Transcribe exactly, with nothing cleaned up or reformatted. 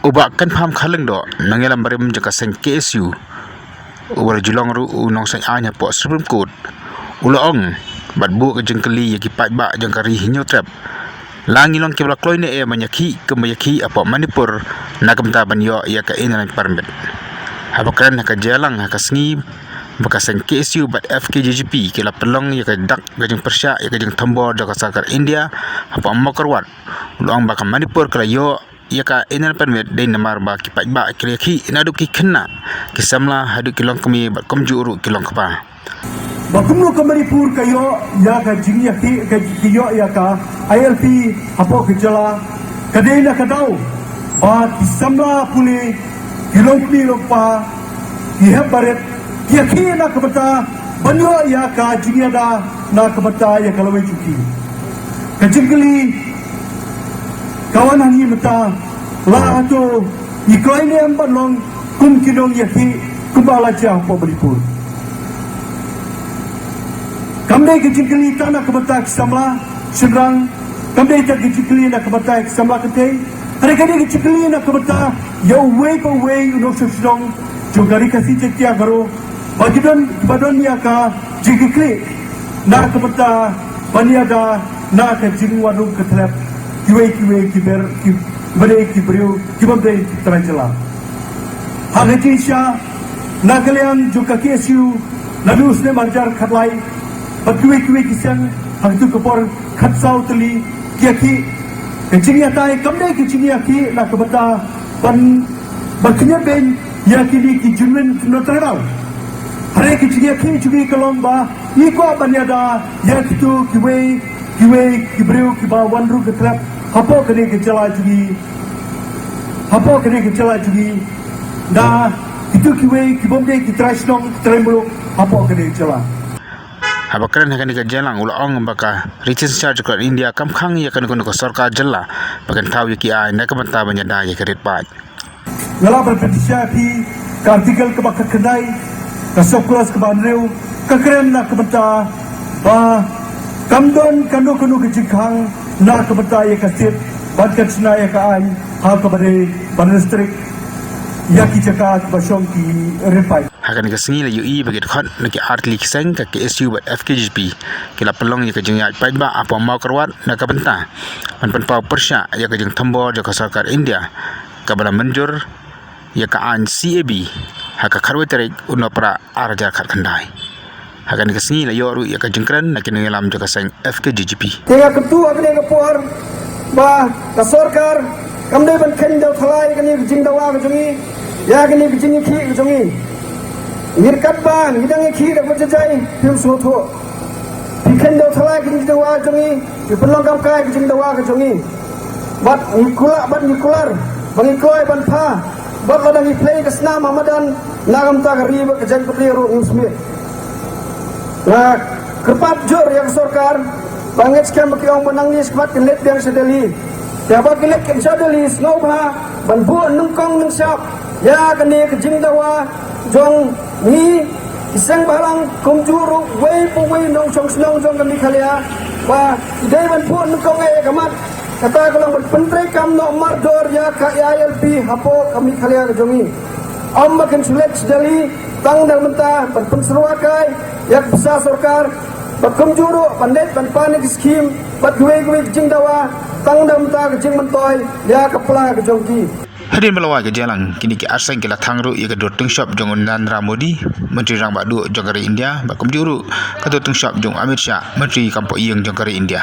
U Bah Kynpham Kharlyngdoh, nongïalam barim jong ka seng K S U, uba la ju long ruh u nongseng aiñ hapoh Supreme Court, u la ong bad buh ka jingkylli ïa ki paidbah jong ka Ri Hynñiewtrep, la ngi long kiba la kloi ne em ban ïakhih kumba ïakhih hapoh Manipur na ka bynta ban ïoh ïa ka Inner Line Permit. Haba kren ha ka jingïalang ha ka sngi ba ka seng K S U bad F K J G P ki la pynlong ïa ka dak ka jingpyrshah ïa ka jingthombor jong ka sorkar India hapoh Mawkyrwat, u la ong ba ka Manipur ka la ïoh ïa ka Inner Line Permit dei namar ba ki paidbah ki la ïakhih naduh ki khynnah, ki samla haduh ki longkmie bad kumjuh ruh ki longkpa. Ba kumno ka Manipur ka ïoh ïa ka jingïakhih, ka ji-, ka ïoh ïa ka I L P hapoh ka jylla, ka dei na ka daw ba ki samla pule, ki longkmie longkpa, ki hep barit, ki ïakhih na ka bynta ban ïoh ïa ka jingïada na ka bynta ïa ka lawei jong ki. Ka jingkylli ka wan hangne mynta, la hato ngi kloi ne em ban long kum ki nongïakhih kumba la jia hapoh Manipur? Kam dei ka jingkylli tang na ka bynta ki samla shynrang, kam dei tang ka jingkylli na ka bynta ki samla kynthei, hynrei ka dei ka jingkylli na ka bynta ïa uwei pa uwei u nongshong shnong jong ka Ri Khasi Jaintia Garo, ba ki don, ba don ïa ka jingkitkhlieh na ka bynta ban ïada na ka jingwan rung ka tlep kiwei kiwei ki ber, ki, kiba dei ki briew kibym dei ki trai jylla. Ha ka jingshisha, na ka liang jong ka K S U, naduh u snem ar hajar khatlai bad kiwei kiwei ki seng, ha katu ka por khatsaw tylli ki ïakhih. Ka jingïatai kam dei ka jingïakhih na ka bynta ban, ban khñiot beiñ ïa kine ki genuine nongtrei daw, hynrei ka jingïakhih jong ngi ka long ba ngi kwah ban ïada ïa kitu kiwei kiwei ki briew kiba wan rung ka tlep hapoh kane ka jylla jong ngi, hapoh kane ka jylla jong ngi, na kitu kiwei kibym dei ki trai shnong, ki trai muluk hapoh kane ka jylla. Haba kren ha kane ka jingïalang, u la ong ba ka Ri Thied Synshar jong ka India kam khang ïa kano kano ka sorkar jylla ba kan thaw ïa ki aiñ na ka bynta ban ïada ïa ka rit paid. Nga lah ban pyntip ïa phi, ka Article kaba khatkhyndai, ka sub clause kaba hynriew, ka kren na ka bynta ba kam don kano kano ka jingkhang na ka bynta ïa ka state ban kan shna ïa ka aiñ ha kaba dei ban restrict ïa ki jaka kiba shong ki rit paid. Ha kane ka sngi la ïohi ba ki dkhot na ki artylli ki seng, ka K S U bad F K J P, ki la pynlong ïa ka jingïaid paidbah hapoh Mawkyrwat na ka bynta ban pynpaw pyrshah ïa ka jingthombor jong ka sorkar India kaba la mynjur ïa ka aiñ C A B ha ka khatwei tarik u Nohprah ar hajar khatkhyndai. Ha kane ka sngi la ïoh ruh ïa ka jingkren na ki nongïalam jong ka seng F K J G P. Te nga kyntu ha kane ka por ba ka sorkar kam dei ban kheiñ dew thala ïa kane ka jingdawa ka jong ngi, ïa kane ka jingïakhih ka jong ngi. Ngi ryngkat ba ngi dang ïakhih da kaba jai jai, phim sngewthuh. Phi kheiñ dew thala ïa ka jingdawa ka jong ngi, phi pynlong kam kai ïa ka jingdawa ka jong ngi. Bad ngi kular, bad ngi kular ba ngi kloi ban pha, bad lada ngi plie ka snam ha madan, na ka bynta ka ri bad ka jaitbynriew ruh ngim smiej. Nga kyrpad jur ïa ka sorkar ba ngeit skhem ba ki ong ba nangne shakhmat kin leit biang sha Delhi. Te haba ki leit biang sha Delhi, sngewbha ban buh nyngkong nyngshap ïa kane ka jingdawa jong ngi ki seng bhalang kumjuh ruh uwei pa uwei u nongshong shnong jong ka Meghalaya, ba ki dei ban buh nyngkong ïa ka mat. Kata ka long ban pyntreikam noh mardor ïa ka I L P hapoh ka Meghalaya ka jong ngi. Ym ba kin shu leit sha Delhi tang na ka bynta ban pynsyrwa kai ïa ka pisa sorkar, bad kumjuh ruh ban leit ban pan ïa ki skhim bad kiwei kiwei ki jingdawa tang na ka bynta ka jingmyntoi ïa ka pla ka jong ki. Hadien ba la wai ka jingïalang, kine ki arseng ki la thang ruh ïa ka dur tyngshop jong u Narendra Modi, Myntri Rangbah Duh jong ka ri India, bad kumjuh ruh ka dur tyngshop jong u Amit Shah, Myntri Kam Pohïing jong ka ri India.